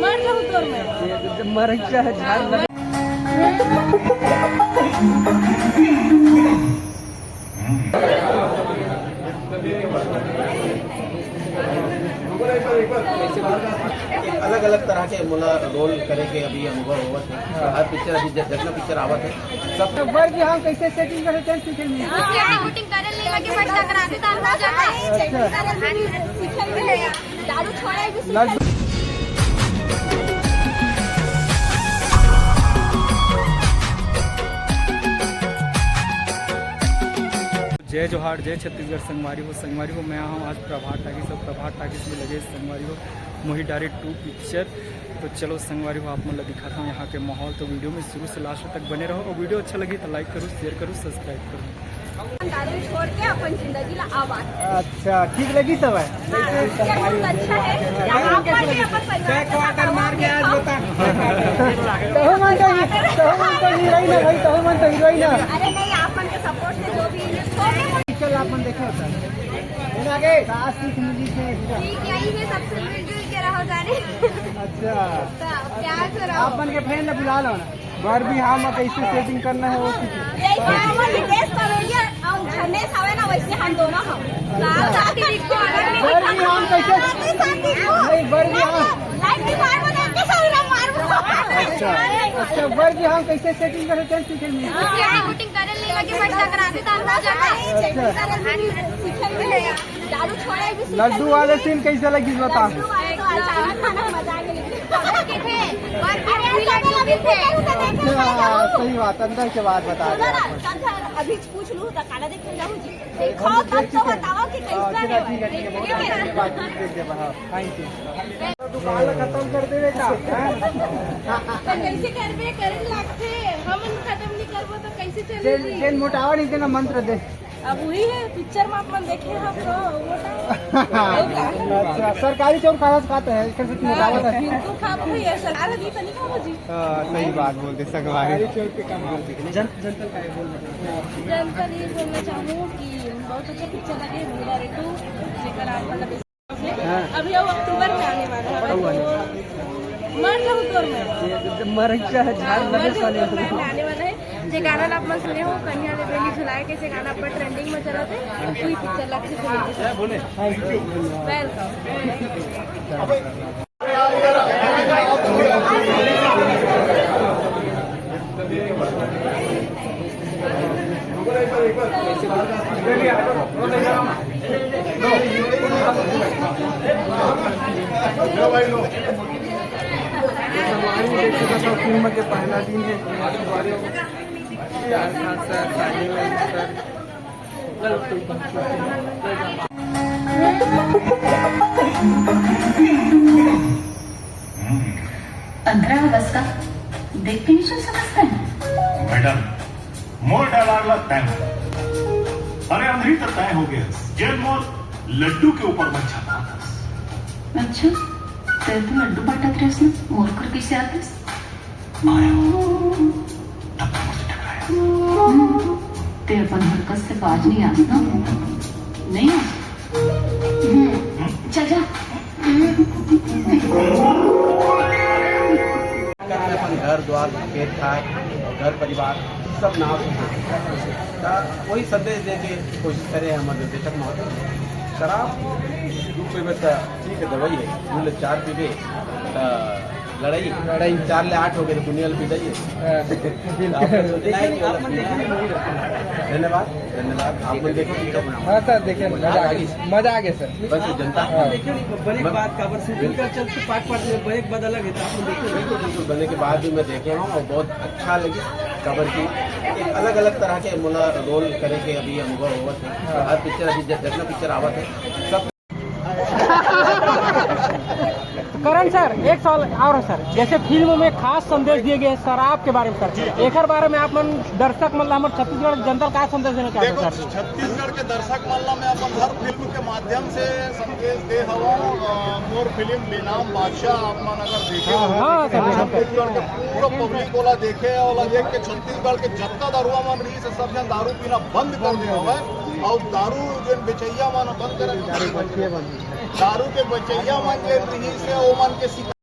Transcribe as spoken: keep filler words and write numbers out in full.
मर जाऊं तोर में। ये तो मर क्या है, झाड़ लग- अलग-अलग तरह के मोला रोल करे के अभी अनुभव होवत हे। हर पिक्चर अभी ज-, जतना पिक्चर आवत हे, सब तो बर जी हम कैसे सेटिंग करे, कैसे सीखे मिली? उसके लिए शूटिंग करे नहीं लगे, बस टकराते तो हम लोग जाते हैं। अच्छा। दारू छोड़ा है, भी सीखे। जय जोहार, जय छत्तीसगढ़ संगवारी हो। संगवारी हो, मैं आया हूँ आज प्रभात टाकीज, और प्रभात टाकीज में लगे संगवारी हो मोहित डारे टू पिक्चर। तो चलो संगवारी हो, आप मन ला दिखाता हूँ यहाँ के माहौल। तो वीडियो में शुरू से लास्ट तक बने रहो, और वीडियो अच्छा लगी तो लाइक करो, शेयर करो, सब्सक्राइब करो। दारू छोड़ के अपन जिंदगी ला आबाद। अच्छा, ठीक लगी सब है। हाँ, पिक्चर बहुत अच्छा है। यहाँ पर भी अपन परिवार के साथ आओ। मार के आज बता। तहु मन तो ही, तहु मन तो हीरोइन है भाई, तहु मन तो हीरोइन है। अरे नहीं, आप मन के सपोर्ट से जो भी छोटे मोटे पिक्चर आप मन देखे होता है। आगे सास सीख मिली से। ठीक यही है, सबसे मिलजुल के रहो जाने। अच्छा। तो प्यार से रहो। आप मन के फ्रेंड ला बुला लो ना। बारबी हाँ, मैं कैसे सेटिंग करना है वो सीखे। यही तो हम रितेश कॉमेडियन और धर्मेश हवे ना, वैसे हम दोनों हम। बारबी हाँ, कैसे? साथ ही साथ ही वो। नहीं, बारबी हाँ। लाइट भी मार बना के सारे ना मार। अच्छा, अच्छा, बारबी हाँ, कैसे सेटिंग करे, कैसे सीखे मिली? उसके लिए शूटिंग करे नहीं लगे, बस टकराते तो हम लोग जाते हैं। अच्छा। सीखे मिले। दारू छोड़ा है, भी लड्डू वाले सीन कैसे लगी बता? लड्डू वाले तो अचानक खाना मजा आ गया, लेकिन खबर के थे, पर अरे, भी लड्डू भी थे। अच्छा, सही बात, अंदर के बात बता सुनो दिया। ना, तब अभी पूछ लूँ तो काला देख के जाऊँ जी। देखो, तब तो बताओ कि कैसा हाँ, ठीक है, है। ठीक है, ठीक है, बहुत अच्छी बात, ठीक है, हाँ, thank you। तो दुकान खत्म कर दे बेटा, हैं? तो कैसे करबे, करे लागथे, हम खत्म नहीं करबो तो कैसे चलेगी? जेन, जेन मोटावा नहीं देना मंत्र दे। अब वही है, पिक्चर में अपन देखे हैं तो वो तो अच्छा, सरकारी चौर खाना खाते हैं, इसका से मोटावा है। बिल्कुल खाबो, ये सरकार नहीं तो नहीं खाबो जी। हाँ, सही बात बोलते संगवारी। जन-, जनता का ये बोल रहे हैं। जनता ये बोलना चाहूँ कि बहुत अच्छा पिक्चर लगे, मेरा रेटू, जेकर आप मतलब हाँ। अभी वो अक्टूबर में आने वाला है। कब आने? मर जाऊँ तोर में। ये तो मर क्या है, झाड़ हाँ, लगे मर जाऊँ साले। तोर में आने वाला है। जे गाना ला आप मन सुने हो, कन्या ले बेली झुलाए के, जे गाना पर ट्रेंडिंग में चलत है, वही पिक्चर ला के सुने। Thank you। Welcome। फिल्म के पहला दिन है। पंद्रह अगस्त का देख के नहीं चल समझता है? मैडम, मोर dialogue ला तय हो। अरे अंधरी तो तय हो गया, जेन मोर लड्डू के ऊपर मैं छपात हस। अच्छा, तेरे तो लड्डू बांटत रहे, मोर कर कैसे आते? आया, तब तो मुझे टकराया। हम्म, ते अपन हरकत से बाज नहीं आस ना? नहीं आस? हम्म, चल जा। अपन घर द्वार, खेत खार, घर परिवार सब नाश हो गया। त वही संदेश दे के कोशिश करे हैं हमारे निर्देशक महोदय। शराब दू पीबे त ठीक है, दवाई है, दू ले चार पीबे त लड़ाई, लड़ाई। चार ले आठ हो गए तो दुनिया ले पिटाई है। हाँ, बिल्कुल। धन्यवाद, धन्यवाद। आप मन देखो, ठीक है। हाँ सर, देखिए, मजा आ गया, मजा आ गया सर। बस जनता हाँ। देखिए, बने के बाद काबर शूटिंग का चलते पार्ट पार्ट में बने के बाद अलग है, तो आप लोग देखिए। बिल्कुल, बिल्कुल, बने के बाद भी मैं देखे हूँ और बहुत अच्छा लगी। काबर की एक अलग-अलग तरह के मोला रोल करे के अभी अनुभव होवत है। हाँ। हर पिक्चर अभी ज-, जितना पिक्चर आवत है, सब करण सर, एक सवाल और है सर, जैसे फिल्म में खास संदेश दिए गए हैं शराब के बारे में सर, एकर बारे में आप मन दर्शक मन ला, हमर छत्तीसगढ़ जनता ला का संदेश देना चाहते हैं देखो, सर? छत्तीसगढ़ के दर्शक मन ला मैं अपन हर फिल्म के माध्यम से संदेश दे हवं। अ, मोर फिल्म बेनाम बादशाह आप मन अगर देखे हो, हाँ, सर, हाँ, सर। छत्तीसगढ़ के पूरा पब्लिक ओला देखे, ओला देख के छत्तीसगढ़ के जतका दारुआ मन रहिस हे, सब झन दारू पीना बंद कर दे हवय। अउ दारू जेन बेचइया मन बंद करे, दारू के बेचइया मन जेन रहिस हे, ओमन के शिकायत